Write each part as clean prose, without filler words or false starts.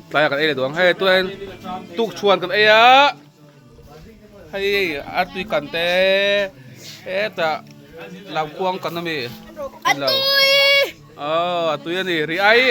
Tlaiah kan ei leh duh ang hei tuan tuk chhuan kan ei a hei artui kan te hetah lamkhuang kan ami aw a tui a ni ri ai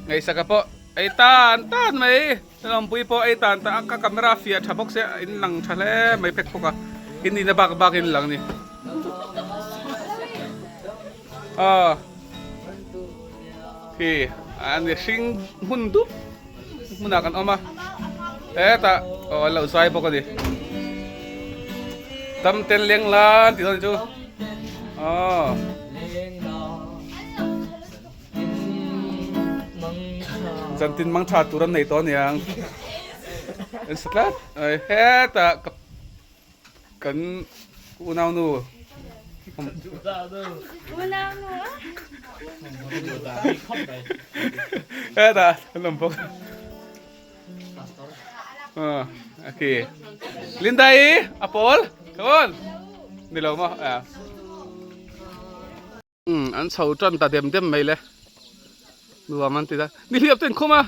ngaihsaka pawh ei tan tan mai lawmpui pawh ei tan tan a ka camera fiah tha bawk sia in lang tha hle mai phek phawk a in nihna bak bak in lang a ni. Aw khi an hring hmun dup hmunah kan awm a hetah aw an lo zai bawk a ni dam ten leng lan tih dawn chu aw. Zantin mang tha tur an nei tawh aniang an sa tlat hetah ka Kan unaunu. Unaunu a? Hetah an awm bawk. Ah, okay. Linda i Apol, come on. Ni lo maw? Ah. Umm an chho tan ta dem dem mai le nuam an ti ta ni hliap ten khum a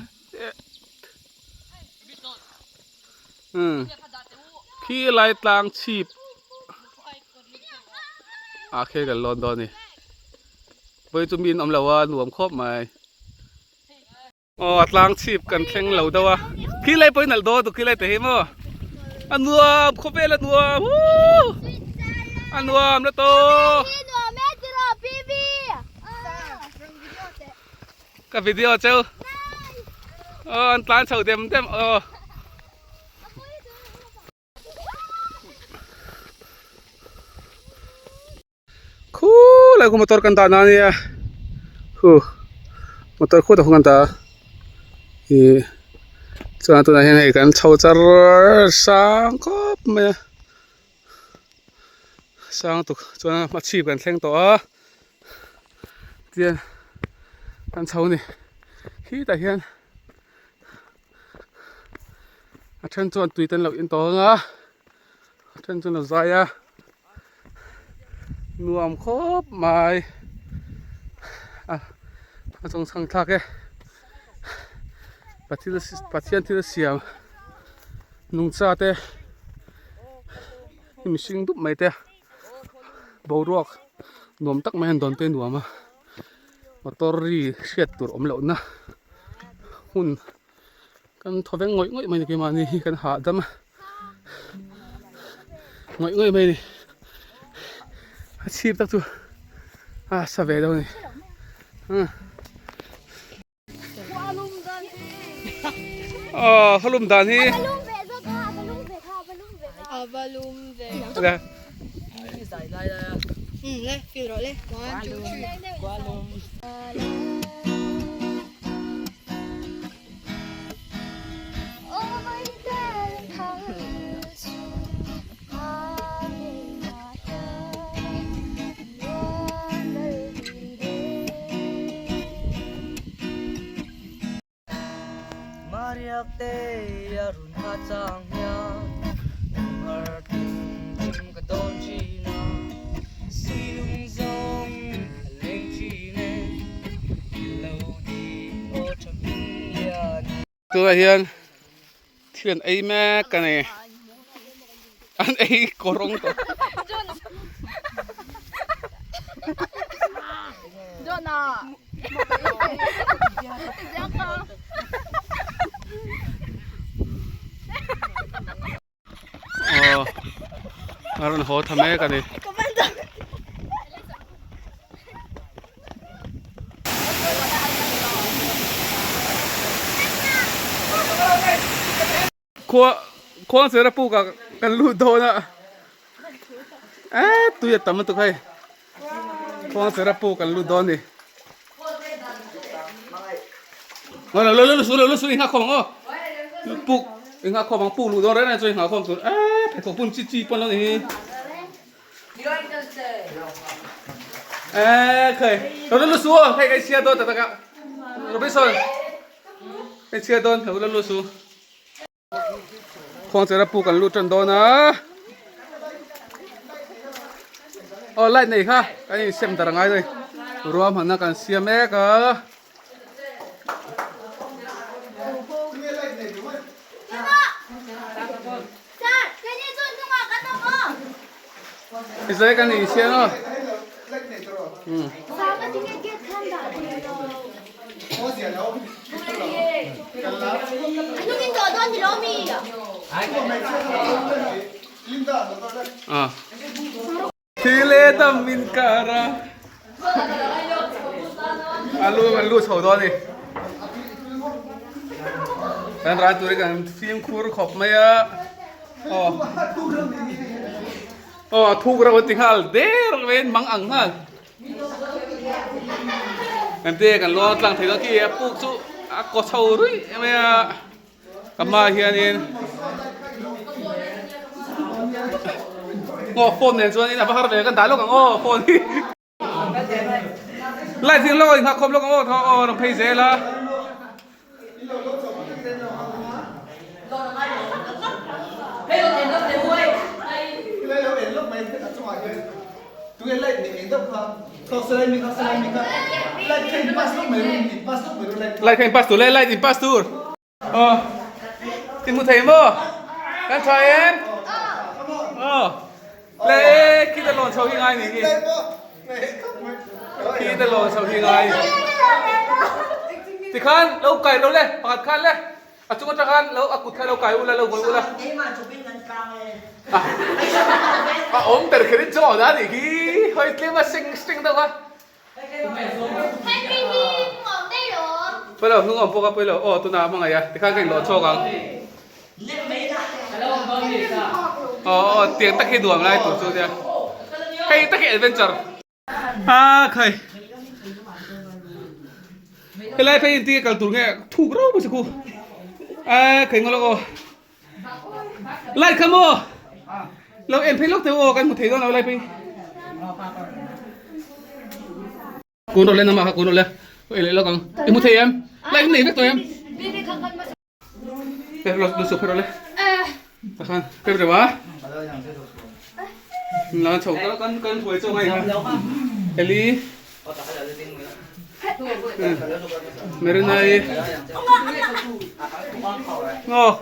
umm khi lai tlang chhip ah khi kan lawn dawn a ni vawi chu mi an awm lo a nuam khawp mai. Aw a tlang chhip kan thleng lo deuh a khi lai pawhin nalh dawn tuk khi lai te hi maw a nuam khawvel a nuam woo a nuam la tawh ka video cheu aw an tlan chho dem dem aw. Khulai khu motor kan dah na ania khu motor khutah khu kan dah a ih chuan tunah hian hei kan chho char sang khawp mai a sang tuk chuan a chhip kan thleng tawh a tian kan chho a ni khitah hian a then chuan tui te an lo in tawh ang a a then chuan a zai a. Nuam khawp mai a a chawng chhang thlak e pathil pathian thil siam nungcha te mihring dup mai te boruak nuam tak mai an dawn te nuam a motor ri hriat tur awm loh na hun kan thaw veng ngawih ngawih mai ni keimahni hi kan hahdam a. Ngawih ngawih mai a ni a chhip tak chu a sa ve deuh a ni aw khaw lum dan hi Tunah hian thil an ei mek a ni an ei kawrawng tawh. Aw a rawn haw tha mek a ni. Khua khuang sera puk ah kan lut dawn a eh tui a tam lutuk hei khuang sera puk kan lut dawn a ni. Lo lo lo su lo lo su i nghak khawm ang aw puk i nghak khawm ang puk luh dawn reng reng chu i nghak khawm tur eh pheikhawk bun chi chi pawn lo ni hi. Ê khơi. Lo lu su hei cái chia dawn tak tak a. Robinson. Cái chia dawn lo lu su. Khuangchera pu kan lut tan dawn a. Aw light nei kha kan in sem dar angai daih. Ruahmanna kan siam mek a. Izai kan in siam a. Thi le dam in kar a. A lu an lu chho dawn a ni. Kan ran tur hi kan fimkhur khawp mai a. Aw. Aw a thuk reuh a ti nghal der mai in mang ang nghal. Kan te kan luang tlang thei dawn khi a puk chu a kaw chho ruih mai a. Ka hmaah hianin aw phone nen chuanin a va har ve kan dah lawk ang aw phone hi light hi lawk a inghak khawp lawk ang aw thaw aw rawn phei zel a. Light kha in pass tur le light in pass tur. Aw i hmu thei maw? Kan tha em? Aw le khi ta lawn chho hi ngai ni hi. Khi ta lawn chho hi ngai. Tikhan lo kai lo le pakhat khan le a chung atang khan lo a kut kha lo kai ula lo vawi ula. A awm ber kher in chaw a nih hi hawi tlem a seng seng deuh a. Pawilo hnung awm pawh ka pawilo aw tunah a hmangaih a tikhan ka inlawh chhuak ang aw aw tiang tak hi duam lai tur chu nia hei tak hi adventure a khai helai phei inti kal tur nge thuk rau mai se khu a khai ngawlh aw Light kha maw? Lo en phei lawk teh u aw kan hmu thei dawn lo lai phei. Kun rawh le namah kha kun rawh le. Ka en leh lawk ang. I hmu thei em? Light nei vek tawh em? Pe rawh lu suk rawh le. Takhan pe rawh a. La chho ka kan kan huai chaw ngai kha. Eli. Merinai Aw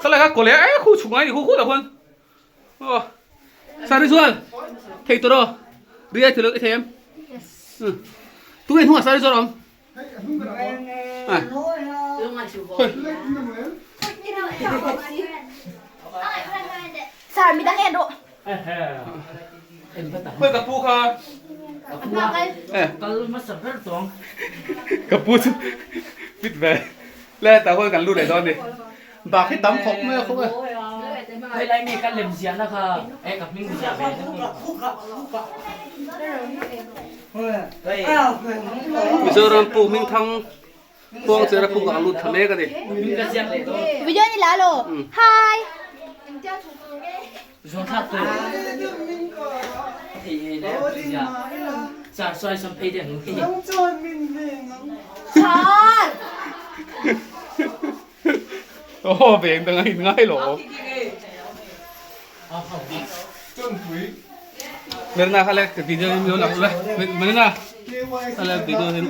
khalai kha kawleh eh khu chhung ai ni khu khu tak huan aw sari chuan thei tur aw ri ai thei lo i thei em tunge hnungah sari chuan awm Sir midang en rawh. Khawi ka pu kha. Ka pu chu fit ve. Le tah huan kan lut leh dawn a ni. Bak hi tam khawp mai a khawp e. Mizoram pu Hmingthang Khuang chera puk ah a lut thla mek a ni. Video ni la lo. Hi. Char. Aw veng dang a in ngai lo. Merna kha le video in lo la Merna kha le video in.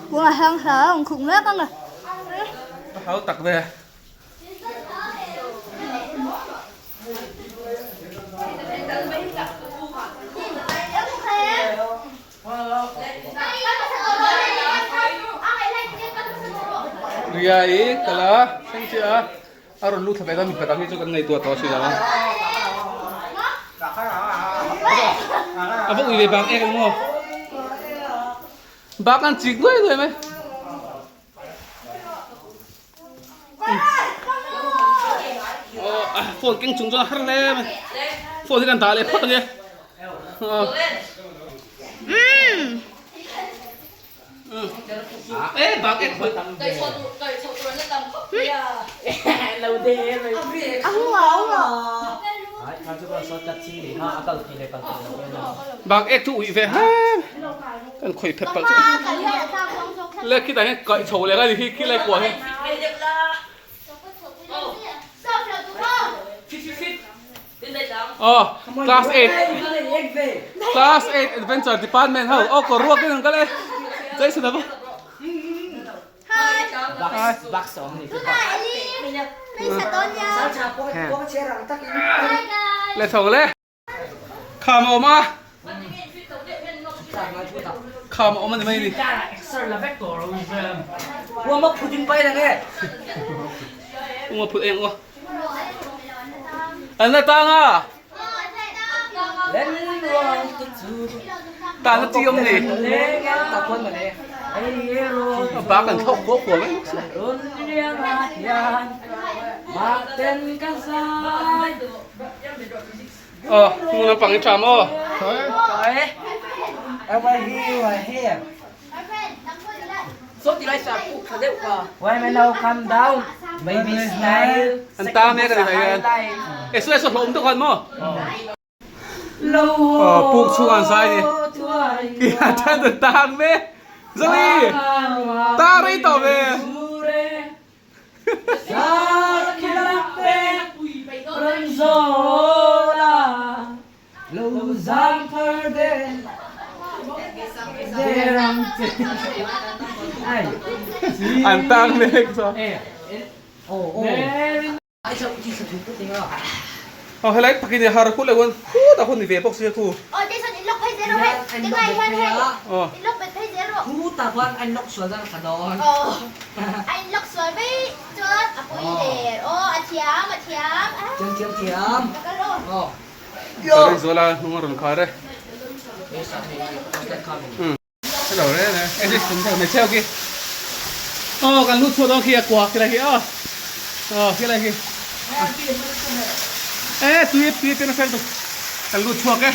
Kung a hang hlang khung mek ang a. Hau tak ve. Ria i kal a thleng chiah a a rawn lut thla ve ta mipa dang hi chu kan ngaihtuah tawh a si lo a a va ui ve bang ek ang maw bak an chik duai duai mai. Phone keng chung chuan a har hle mai phone hi kan dah leh phawt ange E bak e khoi. Bak e chu ui ve ha. Kan khoi phet pal chu. Le khi tai kai chho le ka hi khi lai kwa hi. Oh, class 8. Class 8 adventure department ho. Oh, ko ruak in kal e. Jason abo. Hi. Le thong le. Kham awm a. Kham awm ani mai ni. Uma phut eng aw. An la tang a. Tan a chi awm ni. Bak an thlawk kuah kuah mai bawk si. Aw, hnung lampang i ṭam aw. An ta mek a ni mai hian. Eso eso hlawm deuh khan maw? Aw, puk chhung an zai ni. Ki a ṭhen an tang mek. Zoe! Ta rei tawh ve. An tang mek chuan. Aw helai takin i har khu leh huan khutah khuan ni ve bawk sia khu. Aw Jason in lock phei zel rawh hei tingai hian hei in lock bet phei zel rawh. Khutah khuan a in lock sual zan a tha dawn. Aw a in lock sual mai chuan a pui der aw a thiam a thiam a. Thiam thiam thiam. Ka kal aw. Aw. Ka rin zuala hnung a rawn khar e. Hello re re e this tum deuh hmeichhe ho khi aw kan lut chhuah dawn khi a kua khi lai khi aw aw khi lai khi e tui tui te nasa lutuk kan lut chhuak e.